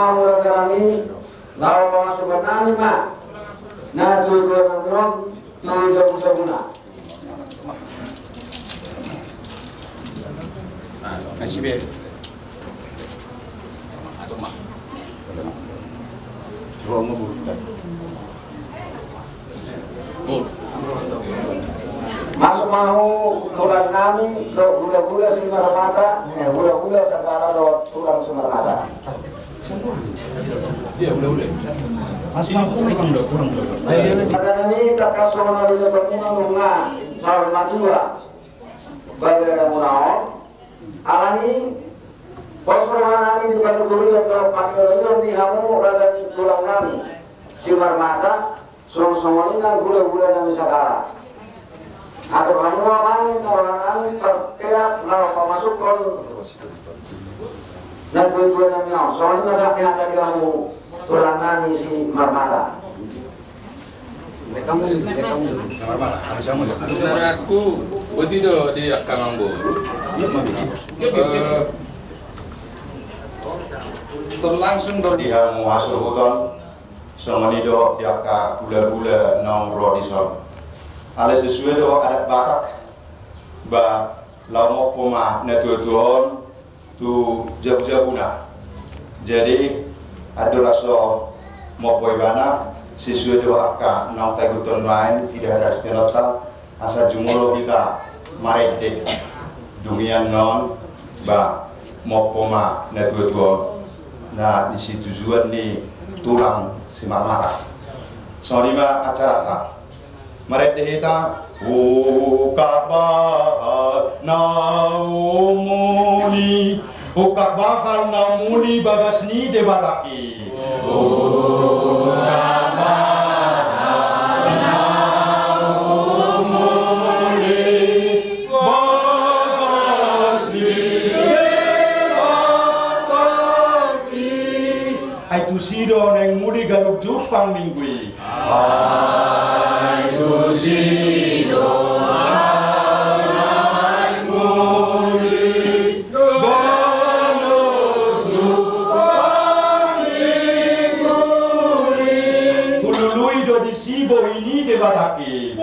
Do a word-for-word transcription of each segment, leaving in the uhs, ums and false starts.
Mauliate ma, laho pamasuk nami ma na tuatua nami on tu jabujabuna. Masuk ma tu tulang nami dohot hulahula Simarmata, eh, hulahula Sagala dohot tulang Simarmata. Ia, hulahula. Masuk ma, kurang do, kurang do. Angka nami, tangkas songon na nidok muna nunga saur matua bagenan muna on. Alani pos roha nami di panuturion dohot pangidoion ni hamu raja ni tulang nami Simarmata, songon songon i nang hulahula nami Sagala. Atur hamu amang, roha nami parpeak laho pamasukhon na tuatua nami on. Songon i ma sahat ni hata di hamu tulang nami Simarmata. Saudaraku, boti do di angka amangboru. Eh, terlangsung dari hamu hasuhuton, songon i do di angka hulahula naung ro dison. Alai sesuai do adat Batak, ba laho mompo ma na tuatua on tu jabujabuna. Jadi andorang so mompo ibana, sesuai do angka naung taiguthon nuaeng di hata sitinonta, asa jumolo hita marende dungian on, ba mompo ma na tuatua on na di situjuan ni tulang Simarmata. Songon i ma acaranta. Marende hita. Ungkap bahal na umuli, ungkap bahal na umuli bagas ni Debataki. Ungkap bahal na umuli bagas ni Debataki. Ai tusi do naeng muli ganup jumpang minggu i. Ai tusi do naeng muli ganup jumpang minggu i. Hulului do disi bohi ni Debataki.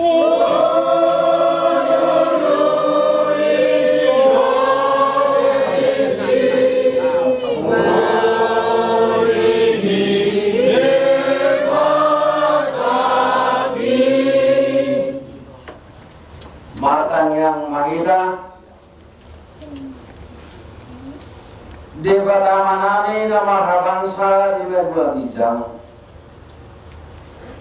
Martangiang ma hita. Debata Amanami na marhabangsa di banua ginjang.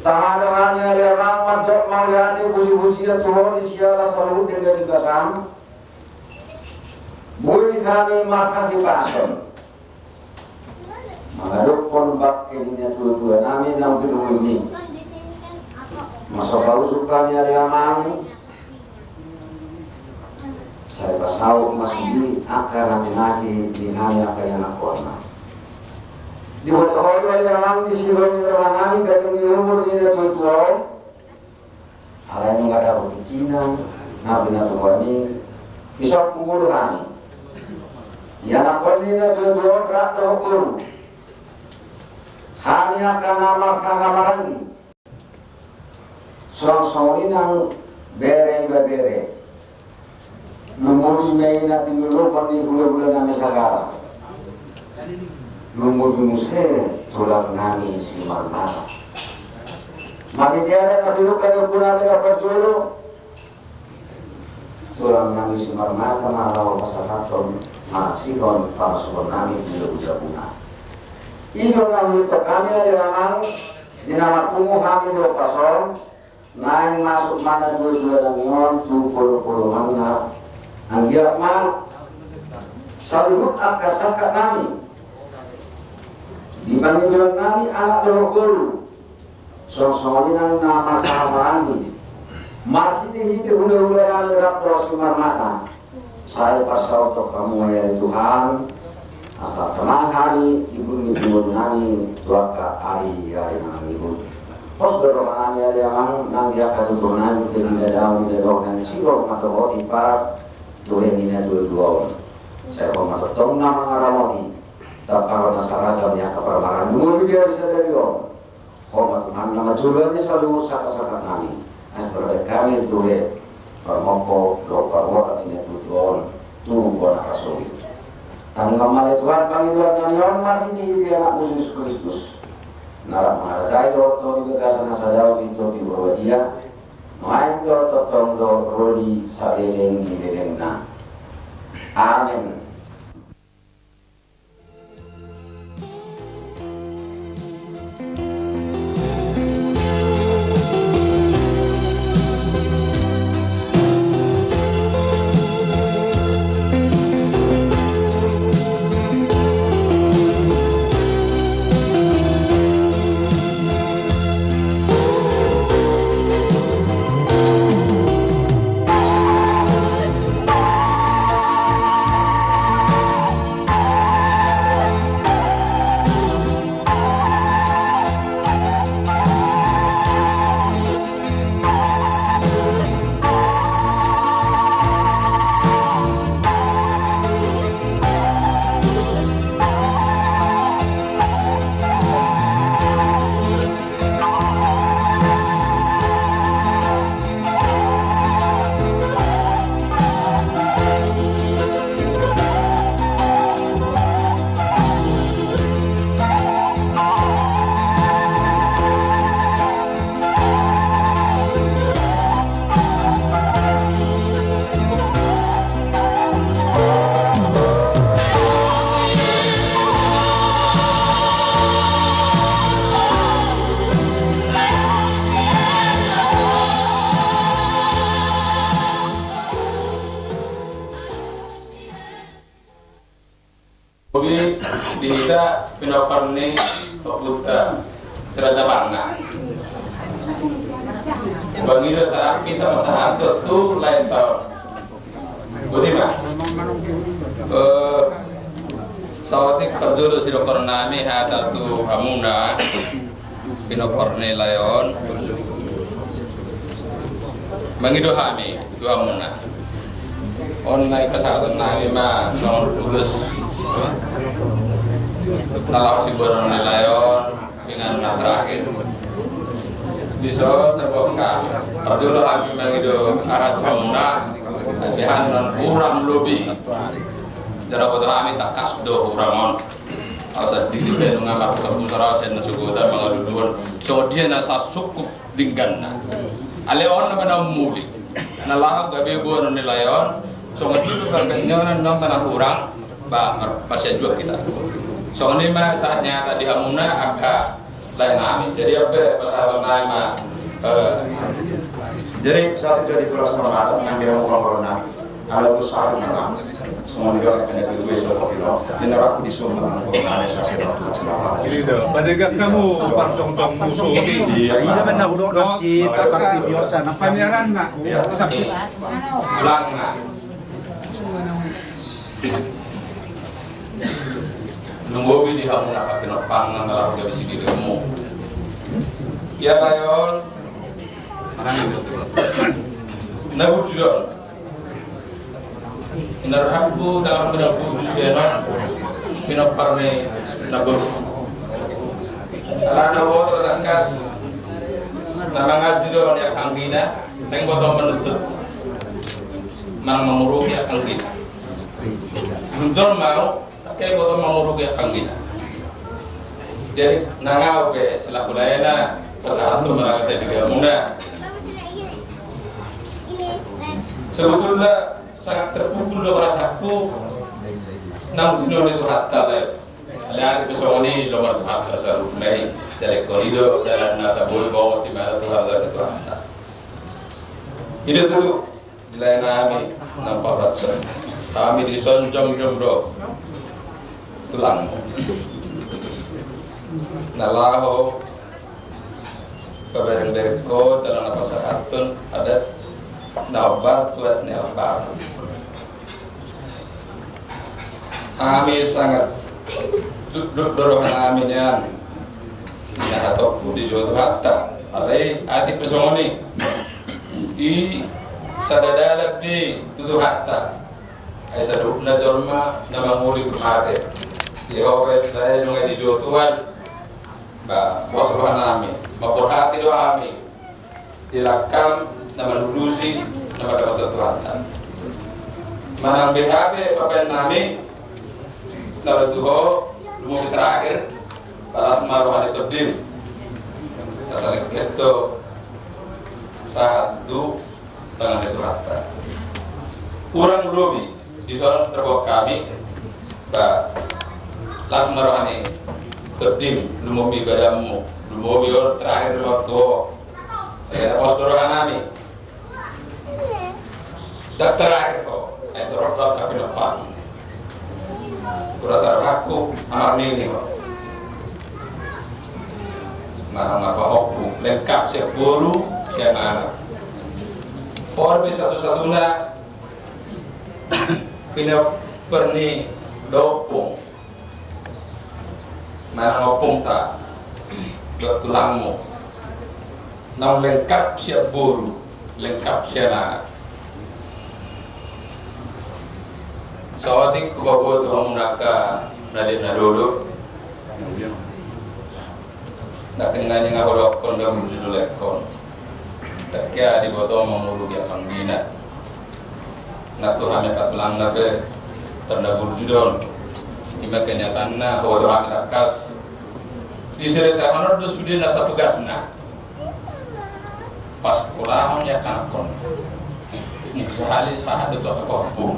Tahan do hami ale Amang mandok mauliate pujipujian tu Ho di siala saluhut denggan ni basaM. Boi hami marhahipason mangadophon bangke ni natuatua nami naung pinungil ni. Masoba usuk hami ale Amang. Sai pasaut ma sude angka na pinaki ni hami angka ianakhonna. Diboto Ho do ale Amang di sihol ni roha nami ganjang ni umur ni natuatua on. Alai nunga dapot tingkina na pinatupa ni isap umur hami. Ianakhon ni natuatua on rap dohot boru. Hami angka na marhahamaranggi. Songon songon i nang bere ibebere. Lumuri ma i na tinuluhon ni hulahula nami Sagala. Lumuri muse tulang nami Simarmata. Marhite adat na pinungka ni ompunami na parjolo, tulang nami Simarmata ma laho pasahathon manasihon pamasukhon nami di jabujabuna. I do na huihuthon hami ale Amang, di na marpungu hami di ombas on. Naeng masuk ma natuatua nami on tu polopolomanna. Anggiat ma saluhut angka sangkap nami di pangidoan nami anak dohot boru. Songon songon i nang na marhahamaranggi. Marhitehite hulahula nami rap dohot Simarmata. Sai pasaut hamu ma i ale Tuhan, asa tenang hami di ngolu ni ngolu nami tu angka ari ari na mangihut. Pos do roha nami ale Amang nang di angka tutur nami pe di na dao di na dao nang sihol ma tu Ho di parumaen ni natuatua on. Sai Ho ma tongtong na mangaramoti. Tampar na saragam ni angka parmaraan. Dua miliar sadari on. Ho ma Tuhan na manjulani saluhut sangkap-sangkap nami. Asa tarbaen hami tu le parmongkop dohot parborat ni na tutu on tu bona pasoli. Tangihon ma ale Tuhan pangidoan nami on marhite-hite Anakmu Jesus Kristus. Na rap mangarajai dohot Ho di bagasan na sada on di Tondi Porbadia. Nuaeng dohot tongtong dohot ro di saleleng ni lelengna. Amen. Jadi, di hita pinompar ni ompunta, Raja Panna. Mangido salam hita pasahathon tu lae ta on. Boti ma. Eh, saotik parjolo sidohonon nami hata tu hamuna. Pinompar ni lae on. Mangido hami tu hamuna. On na ipasahaton nami ma songon ulos na laho siboanon ni lae on, inganan na terakhir. Dison tarbuka. Parjolo hami mangido aha tu hamuna. Sian na hurang lobi. Jala boto hami tangkas do hurang on. Au sandiri pe nunga marpusar-pusar au sian na sogot mangaluluhon. Songon dia na sasukup dengganna. Alai on nama na umuli. Na laho gabe boanon ni lae on. Songon dia pe parganjonan nama na hurang. Ba mar-, marsianjuan hita. Songon i ma sahat nyata di hamuna angka lae nami. Jadi on pe pasahaton nami ma, eh, jadi sahat jadi tulas hormat nang di hamu pangurus nami. Ala usaha na lang. Semua juga kena kedua sudah kopi lo. Ini rapi di semua orang. Ada saya sudah tulis nama. Jadi dah, pada gak kamu partong-tong musuh ini. Iya. Ini mana huruf kita kan biasa. Panyaran nak. Iya. Bisa. Ulang nak. Nungobi di hamu na pake nopang na lalu gabe sigi demo. Ya lae on. Na burju do on. Na rohangku dang na burju sian on. Pinompar ni na burju. Alana boto tangkas. Na manganju do on angka anggina. Naeng boto manuntut. Manang mangurupi angka anggina. Sebelum jolma au. Oke, boto mangurupi angka anggina. Jadi, nang au pe selaku laena, pasahaton ma nang sai di hamuna. Sebetulna sangat terpukul do perasaanku. Nang di nona Tuhanta lae. Alai atik pe songon i lomo Tuhanta saluhutna i. Jadi ingkon i do jalan na saboi bongot di mana Tuhan, Tuhanta. I do tutu. Di lae nami na paoratson. Hami dison jongjong do tulang na laho pabereng-bereng ho jala na pasahathon adat na hombar tu adat ni halak. Hami sangat dukduk do roha nami nian. Ina hatoppu di jolo Tuhanta. Alai atik pe songon i. I sada dalan di tu Tuhanta. Ai saluhutna jolma na mangoli tu mate. Di ho pe, lae, nunga dijou Tuhan. Ba, pos roha nami, mamborhati do hami di langkam na manudusi na mandapothon Tuhanta. Manang beha pe papahen nami, na ro tu ho, lumobi terakhir, ba las ma roha ni tondim. Tatalengket do sahat tu tangan ni Tuhanta. Hurang lobi, dison tarboan hami, ba, las ma roha ni tondim, lumobi badanmu, lumobi on terakhir di waktu ho. Ai na pos do roha nami. Ndang terakhir ho, ai torop do angka pinompar. Hurasa rohangku, amar nini ho. Manang pahompu, lengkap sian boru, sian anak. Ho do be satu-satuna pinompar ni daompung. Manang ompungta dohot tulangmu. Naung lengkap sian boru, lengkap sian anak. Saotik hupaboa tu hamu angka na liat na dodo. Nangkin nga ninna hudokkon do burju do lengkon. Ndang hea diboto mangolu di amanggina. Nang tu hami angka tulangna pe tanda burju do on. I ma kenyataanna, huboto hami tangkas. Diselesaion do sude nasa tugasna. Pasakolahon ni angka anakkon. Mungkin sahali sahat do tu angka pahompu.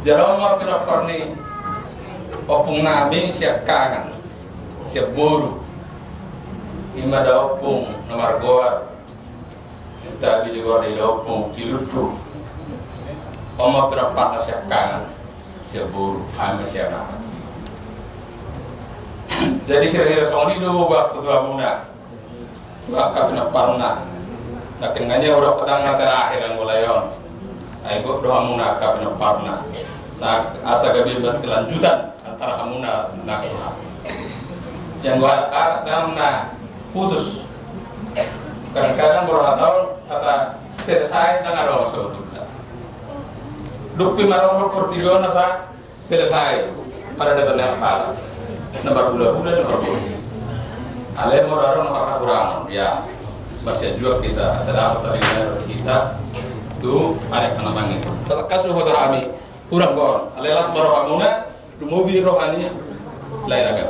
Jala on ma pinompar ni ompung nami siangkangan, sian boru. I ma daompung na margoar Tabi, di goar ni daompung Cilundung. On ma pinomparna siangkangan, sian boru, hami sian anak. Jadi hira-hira songon i do bakku tu hamuna, tu angka pinomparna. Nangkin nga ninna hudok petang na terakhir anggo lae on. Ai gok do hamuna angka pinomparna. Na asa gabe berkelanjutan antara hamuna na tuha. Yang gua anak-anak na putus. Kadang-kadang baru hata on, hata selesai, ndang adong sebetulna. Dung pe marorot portibi on asa selesai. Pada datang yang apa? Nomor bulan-bulan, nomor bulan. Alai mau adong nomor kekurangan, ya. Masih juga kita, asa dapat tadi kita tu ada yang kena bangin. Tetap kasih buat kami. Hurang do on. Alai las ma rohamuna, lumobi roha ni lae nami.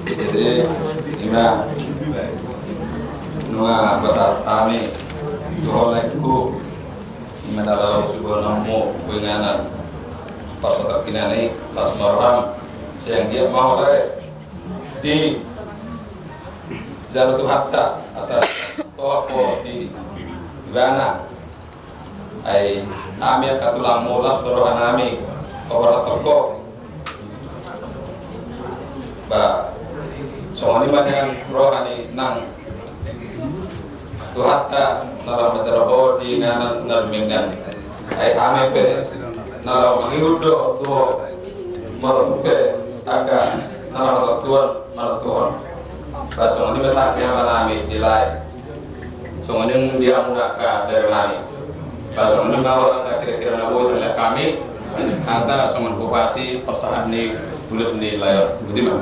Jadi, ima nunga pasahat hami tu ho laengku, ima na laho suhut hamu tu inganan parsatongkinan i, las ma roham, sai anggiat ma ho lae dijalo Tuhanta asa tohap ho di ibana. Ai hami angka tulangmu, las do roha nami, paborhathon ho. Ba songon i ma nian roha ni nang Tuhanta na laho manjalo ho di inganan na dumenggan. Ai hami pe na laho mangihut do tu ho, molo pe angka na laho tontuan manontuhon. Ba songon i ma sahat ni hata nami di lae. Songon i di hamu angka bere nami. Ba songon i ma asa kira-kira na boi hami. Hata songon hupasi parsahat ni tulis ni lae on. Boti ma.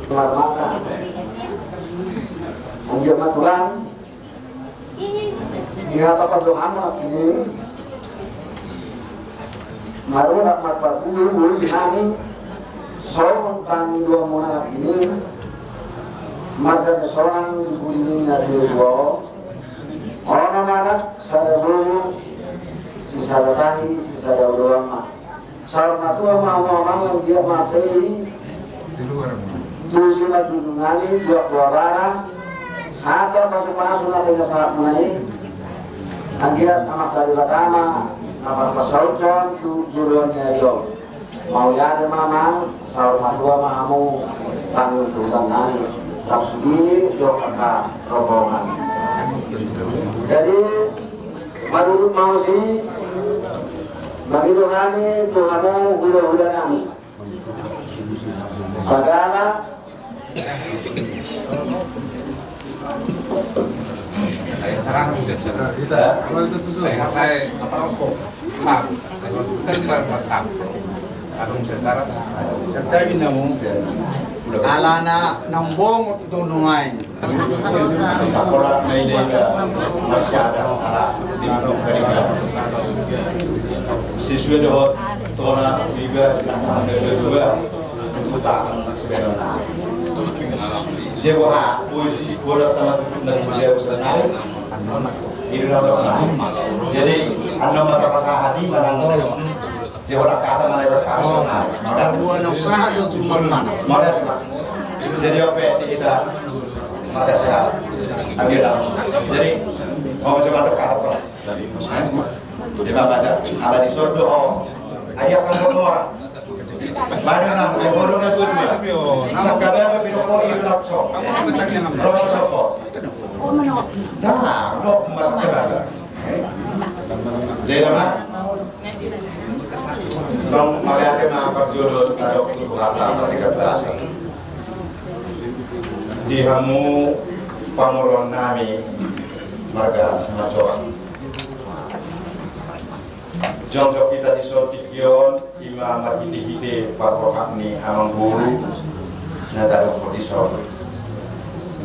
Marmata. Anjir ma tulang. Di hata pandohan nangkin i, marulak marparbue boi hami songon pangidoanmuna nangkin i, marga ni sonang di pudi ni na dua dua on. Onom anak, sada boru, sisada tahi, sisada oloan ma. Saur matua ma hamu amang, anggiat ma sai tusi ma junjungan i, dua dua bara, hata pasupasu na pinasahatmuna i, anggiat Amanta Debata ma na marpasauthon tu joloan ni ari on. Mauliate ma amang, saur matua ma hamu pangihuthon nami. Rap sude jo angka rombongan. Jadi marurut ma hami, mangido hami tu hamu hulahula nami. Sagala alana nambong tu nungai. Sesuai dohot tola biga dua. Jadi, annon ma tapasahat i manang. Jadi, holan kata mana i berkata. Dua na usaha do tu mana. Jadi, ope di hita marga sehat. Jadi, mau cuma ada kata apa? Di bang ada, ala di sordo, oh. Ayah kan orang. Mana nang, eh, bodoh na tutu. Sangkababa pinopot i lapso. Rokok sokok. Dah, rokok masak kebaba. Jadi nama? Tong mauliate ma parjolo, kadok tu harta merdeka berasa. Di hamu pamoruon nami marga Simanjorang. Jongjong hita dison tingki on, ima marhitehite parroha ni amangboru na tadokhon dison.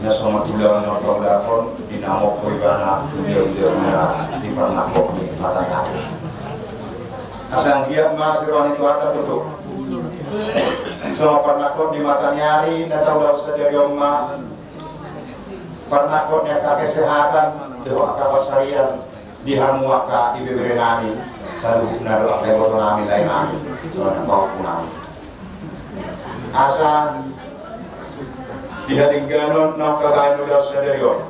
Na songon ulang na paulahon, di na mokko ibana, uja-uja na di parnangkok ni mata tari. Asa anggiat ma siroha ni Tuhanta tutu. Songon parnangkok ni mata ni ari na taulahon sadari on ma, parnangkok ni angka kesehatan dohot angka pansarian. Di hamu angka ibebere nami, saluhutna dohot angka iboto nami, lae nami, dohot angka pahompu nami. Asa di hadengganon na tabaen sadari on,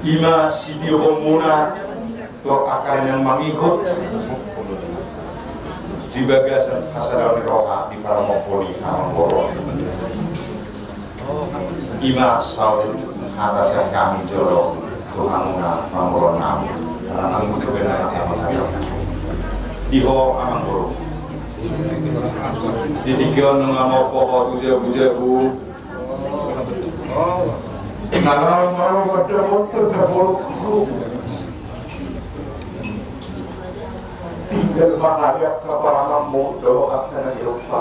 ima sitiopon muna tu angka na mangihut di bagasan hasadaon ni roha di paramokon i amangboru. Ima saut hata sian hami jolo tu hamuna pamoruon nami. Di ho amangboru. Di tingki on nunga mokko ho tu jabu-jabu. Na laho maro pada motor na bolokku. Tinggal ma hami angka paranganmu dohot angka na di ompa.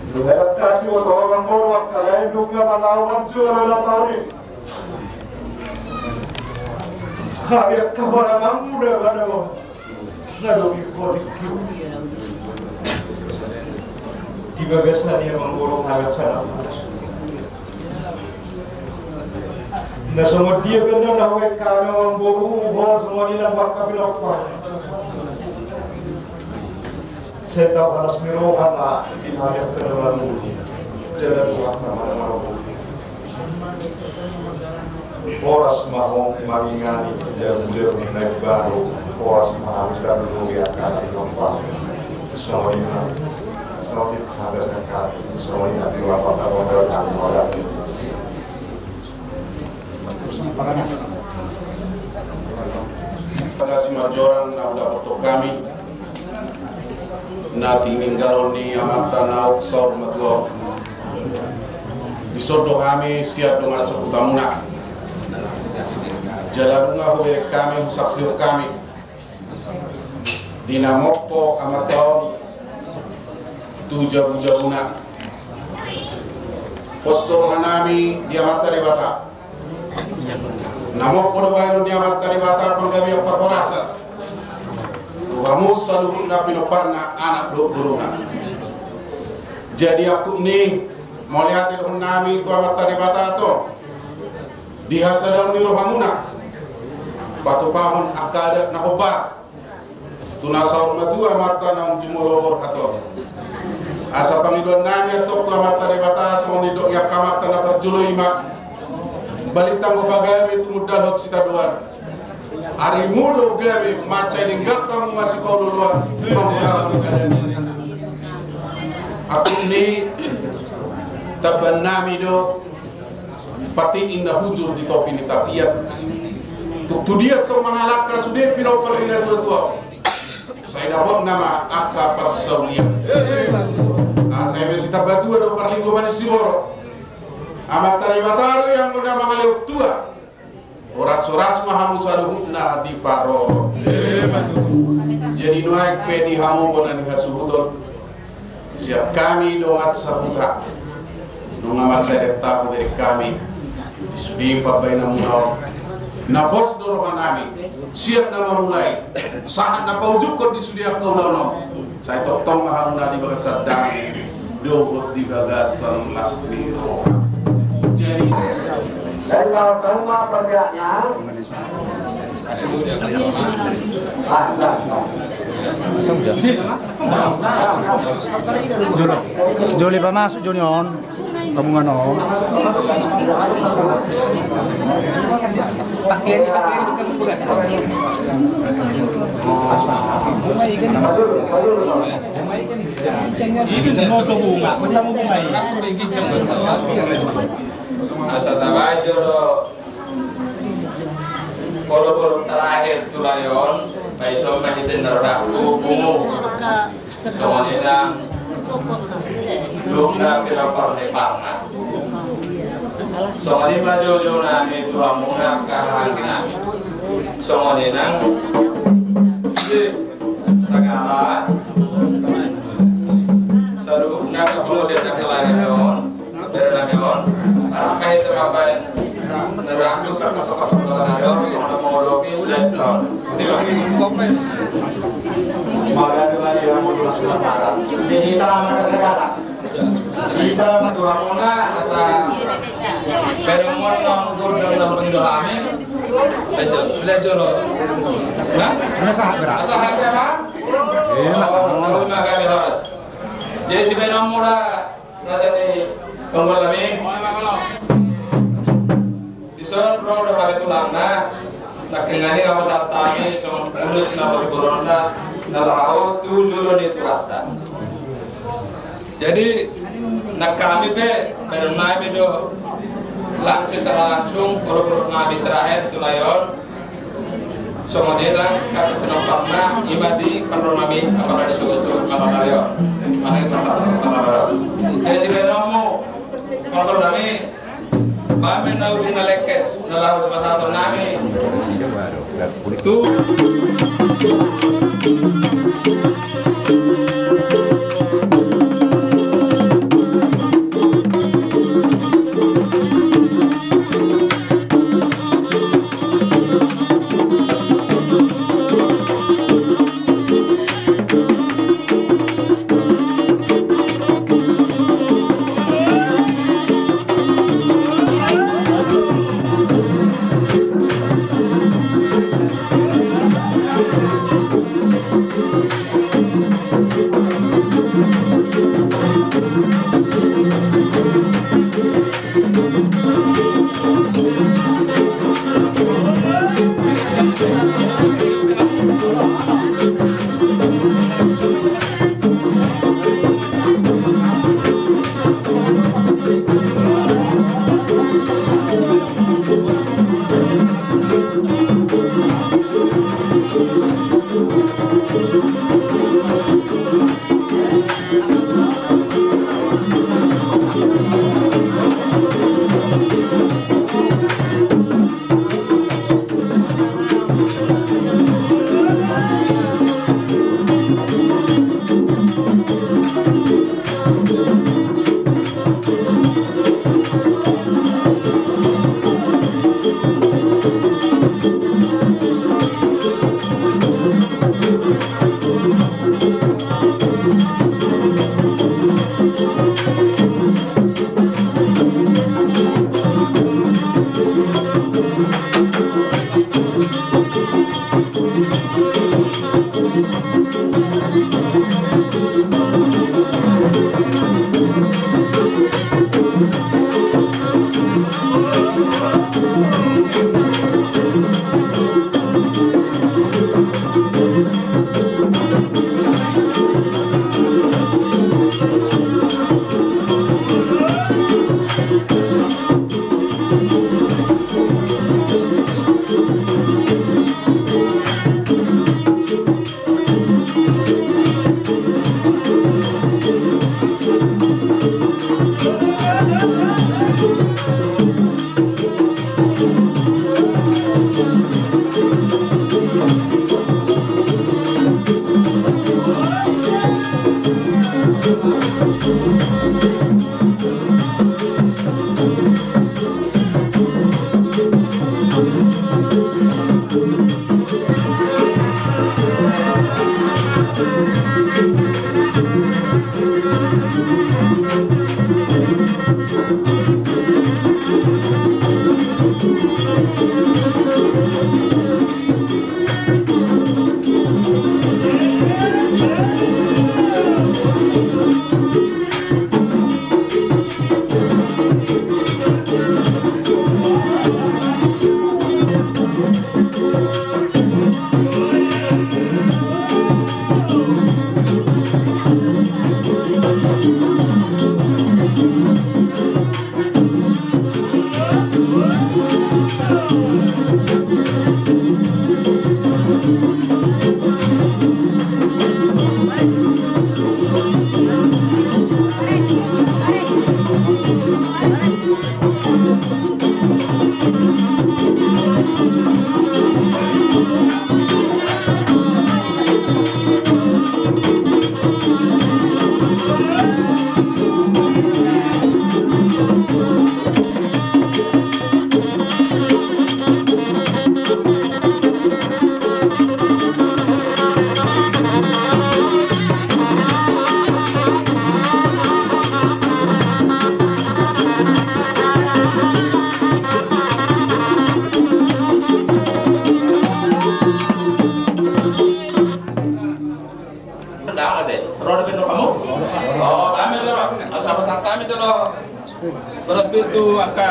Nunga dapot hami tu amangboru, angka lae nunga manao manjalo na taon i. Hami angka paranganmu da bana on. Na dohot i. Di bagasan i amangboru hami angka na. Na songon dia pe na hubaen hami amangboru, ho songon i na hubaen hami pinompar. Sai tau halas ni roha na di hami angka na marhaha. Jala tu angka na marhaha. Horas ma ho mangingani jabu-jabu na imbaru, horas ma hami sadari on angka na pinompar. Songon i ma, songon i ma hata sian hami, songon i ma di ruang pangkarondo hami. Pada Simanjorang na hudapothon hami, na tininggalhon ni amanta na saur matua on. Dison do hami sian dongan sahutamuna. Jala nunga hubereng hami, husaksihon hami. Di na mokko amanta on tu jabu-jabuna. Pos do roha nami di Amanta Debata. Na mokko do baenon ni Amanta Debata panggabean parhorasan tu hamu saluhutna pinomparna, anak dohot boruna. Jadi angkup ni, mauliate dohonon nami tu Amanta Debata do. Di hasadaon ni rohamuna, patupahon angka adat na hombar tu na saur matua amanta naung jumolo borhat on. Asa pangidoan nami antong tu Amanta Debata, songon nidok ni angka amanta na parjolo i ma, balintang ma pagabe tumundalhon sitadoan. Arimu do gabe mansai denggan hamu masipaolo-oloan mangulahon adat i. Angkup ni tamban nami do patik inna hujur di topi ni tapian. Tung tu dia tong mangalangka sude pinompar ni na tua-tua on. Sai dapotna ma angka parsaulian. Asa eme sitamba tua do parlinggoman ni siborok. Amanta Debata do yang na mangalehon tua. Horas-horas ma hamu saluhutna diparorot. Jadi nuaeng pe di hamu bona ni hasuhuton. Sian hami dongan sahuta. Nunga mansai tahu dari hami. Di sude pambahenanmuna on. Na pos do rohanami. Sian na mamulai. Sahat na paujungkon di sude angka ulaon on. Sai tongtong ma hamu na di bagasan dame dohot di bagasan las ni roha. Jadi, dari mau kamu apa pihaknya? Jolo, jolo pamasuk jolo on. Kamu ngano? Asa tabajo do. Podo-podo terakhir tu lae on. Baen ma hita na rohangku pungu. Songon i nang. Lungda pinompar ni parna. Songon i ma joujou nami tu hamuna angka raja nami. Songon i nang. Sagala. Saluhutna angka pangoli angka lae nami on. Bere nami on, arah ma hita mambaen. Nerang tu kata-kata nami on, songon na mangolopi, leton. Tidak. Maka dengan dia mau dimasukkan. Jadi sama ke segala. Hita ma tu hamuna, asa bere mor nang gordon nang pengdo hami. Lejo, lejo lo. Hah? Asa hati apa? Iya, Mak. Oh, terima kasih, horas. Jadi si bere mor. Raja ni panggola nami. Dison ro do hami tulangna. Nangkiningan i hamu sahat hami songon ulos na pasiboronta na laho tu jolo ni Tuhanta. Jadi nang hami pe bere nami do langsung, secara langsung podo-podo nami terakhir tu lae on. Songon i nang kata pinomparna, ima di parro nami, apala di suatu mata dari on. Mana itu kata mata dari on. Jadi bere nami, parro nami, baen ma na ubi na lengket, na laho sipasahaton nami. Tu. Ndang ate. Ro dope hamu? Oh, kami tu ro. Asa pasahat hami tu ro. Ro Spiritu angka.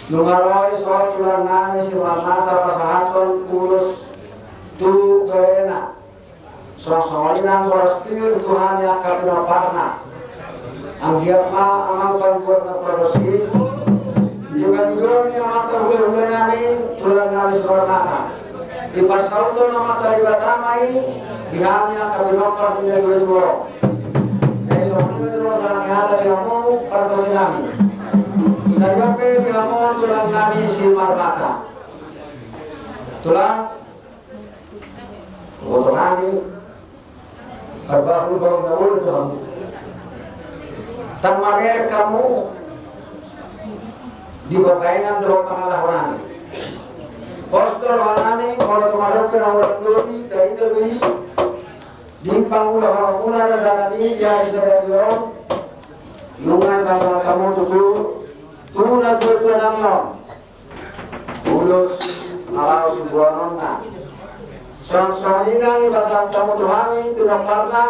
Nunga ro i suhut tulang nami si Marmata pasahathon ulos tu berena. Songon i nang boras pir tu hami angka pinomparna. Anggiat ma amang panggual na pargonsi, di pangidoan ni amanta hulahula nami, tulang nami si Marmata, dipasaut Amanta Debata ma i di hami angka pinompar di na dua dua. Jadi songon i ma tu ruas ni hata di hamu pargonsi nami. Jadi ope di hamu tulang nami si Marmata. Tulang, boto nami, parbahul bahul na olo do hamu. Tang mamereng hamu di pambahenan dohot pangalaho nami. Pos do roha nami, molo tung adong pe na olo do i, taida do i di pangulahon muna raja nami di ari sadari on. Nunga dipasahat hamu tutu tu na tua tua nami on. Ulos na laho siboanonna. Songon i nang dipasahat hamu tu hami pinomparna,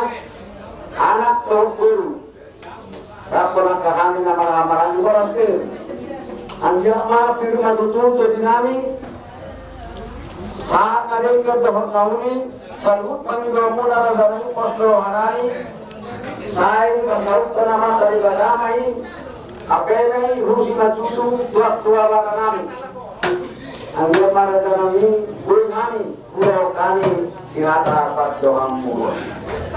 anak dohot boru. Rap dohot angka hami na marhahamaranggi boras pir. Anggiat ma pir ma tutu tondinami. Sahat na denggan dohot na uli. Saluhut pangidoan muna raja nami, pos do roha nami. Sai dipasahathon Amanta Debata ma i, ape na i rusi na tutu tu angka tulang nami. Anggiat ma raja nami, boi nami hulahon hami di hata pandohanmu.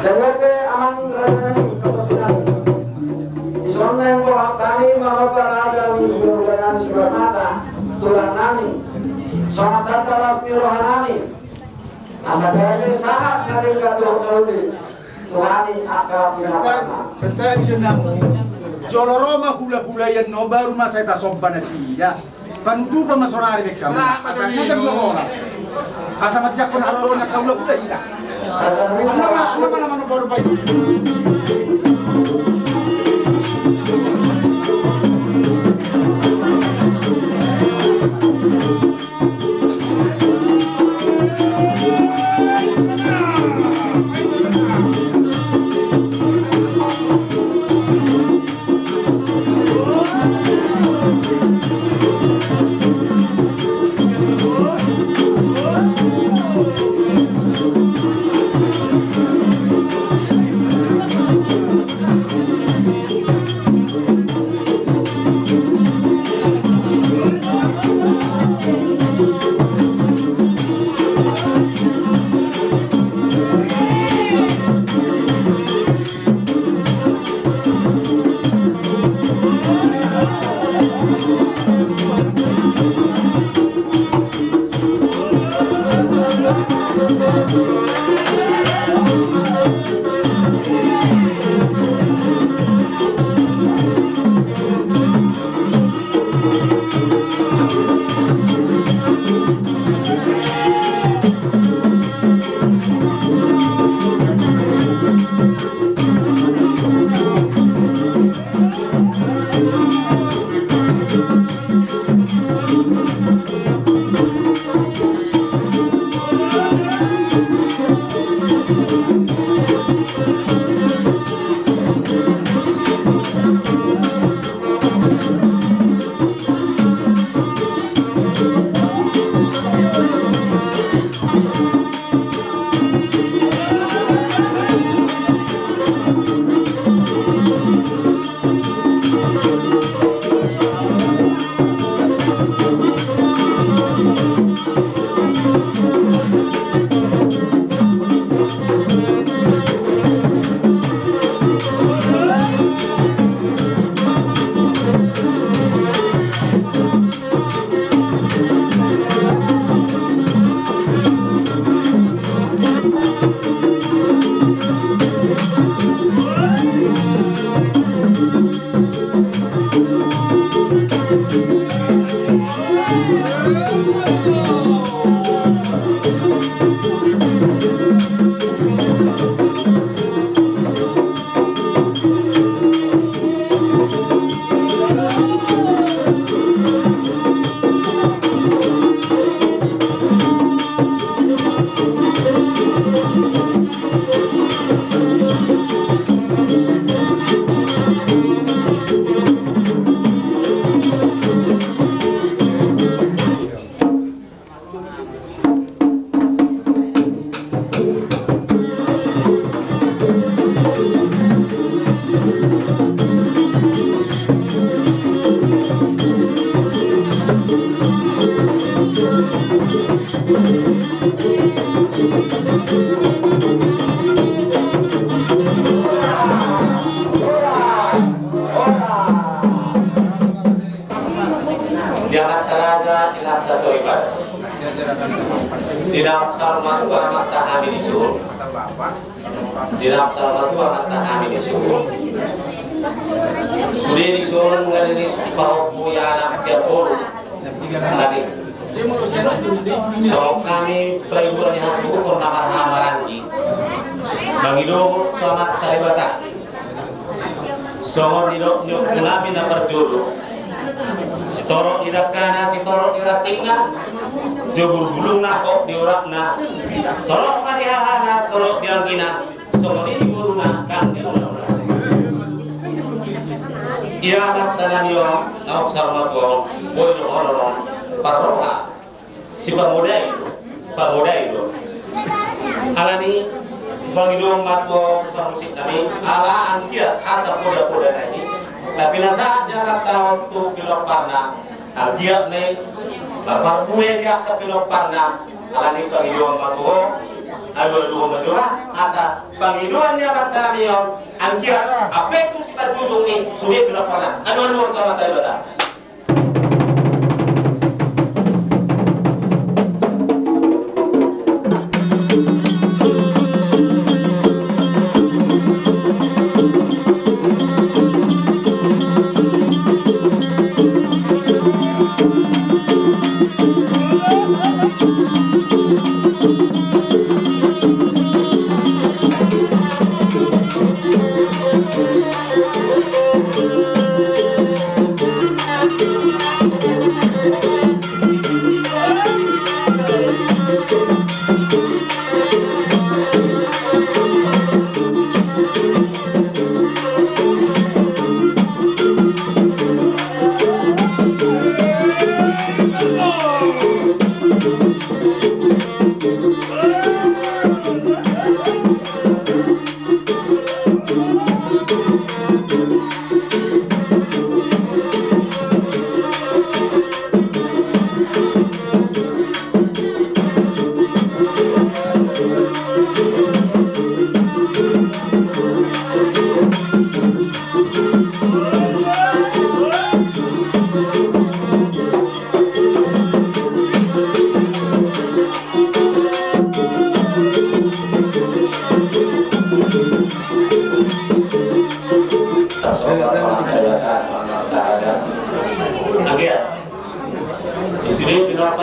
Jadi ope amang raja nami, pargonsi nami. Dison na ingkon hata nami manomba raja nami, hulahula nami si Marmata, tulang nami. Songon tanda las ni roha nami. Asa gabe sahat na denggan dohot na uli tu hami angka pinomparna. Santabi, santabi do nang. Jolo ro ma hulahula i annon, baru ma sai tasomba nasida. Panutupan ma saonari be hamu. Asa na jam dua belas. Asa manjangkon haroro ni angka hulahula i da. Annon ma, annon ma na manomba. Di amanta raja, di amanta soripada. Di naung saur matua amanta hami dison. Di naung saur matua amanta hami dison. Sude dison nga diris di parompu i anak sian boru. Tadi songon hami paibuan ni hasuhuton na marhahamaranggi, mangido tu Amanta Debata. Songon nidok ni ompunami na parjolo, sitorop ni dangkana, sitorop ni rantingna, jobur bulungna, hot ni oratna, torop ma di halana, torop di anggina, songon i di boruna, dang di boruna. Ia amanta nami on, naung saur matua on, boi do holan on parroha. Sipamodai do, pamodai do. Alani, pangidoan ma tu parmusik nami, ala anggiat hata poda-poda nai. Tapi na sahat jamanta on tu pilomparna, anggiat nai marparbue di angka pilomparna. Alani pangidoan ma tu ho, aduaduhon ma jolo hata pangidoan ni amanta nami on, anggiat ampe tu sipanjujung ni sude pilomparna. Aduaduhon tu Amanta Debata.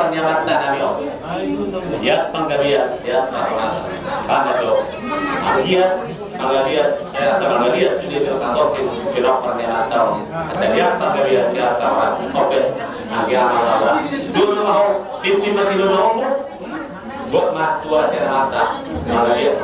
Panggabean, ya, panggabean, ya, panggabean. Anggiat, panggabean, eh, asa panggabean, sude tu satorop, panggabean. Asa dia panggabean, ya, panggabean. Oke, anggiat, anggiat. Dulu mau, inti mati dulu mau. Buat mah tua saya mata. Panggabean.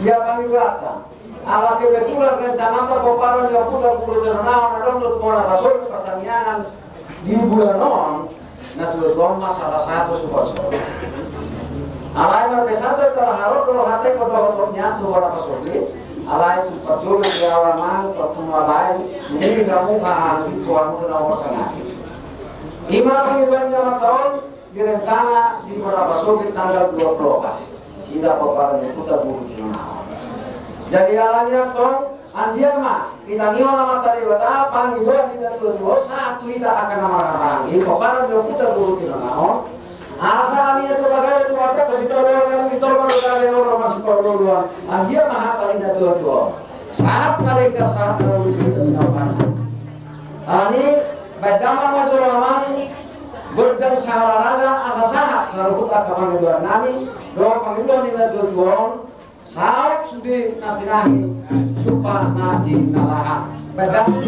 Ia pangidoanta, ala kebetulan rencananta pomparan ni ompunta Guru Tirta Naho na adong do tu Muara Pasogit partangiangan di bulan on, na tuatua on ma salah satu sponsor. Alai marpesan do jala haroro do hata i dohot nian tu Muara Pasogit, alai tu parjolo di awan nang parpunguan lain, sumuni hamu ma hahanggi tu hamu na umur sangari. I ma pangidoan ni amanta on, direncana di Muara Pasogit tanggal dua puluh opat. Hita pomparan ni ompunta Guru Tirta Naho. Jadi alani i antong, andia ma ditangihon Amanta Debata pangidoan ni natuatua on sahat tu hita angka na marhahamaranggi pomparan ni ompunta Guru Tirta Naho. Asa alani i antong bagada tu hita pasitoloan ni tolma do gabe olo masipaolooloan. Andia ma hata ni natuatua on sahat na denggan sahat na uli di hita di na umpangan. Alani i, baen damang ma jolo amang gondang sahala raja asa sahat saluhut angka pangidoan nami dohot pangidoan ni natuatua on. Saut sude na tinahi, jumpa na jinalahan. Baen damang.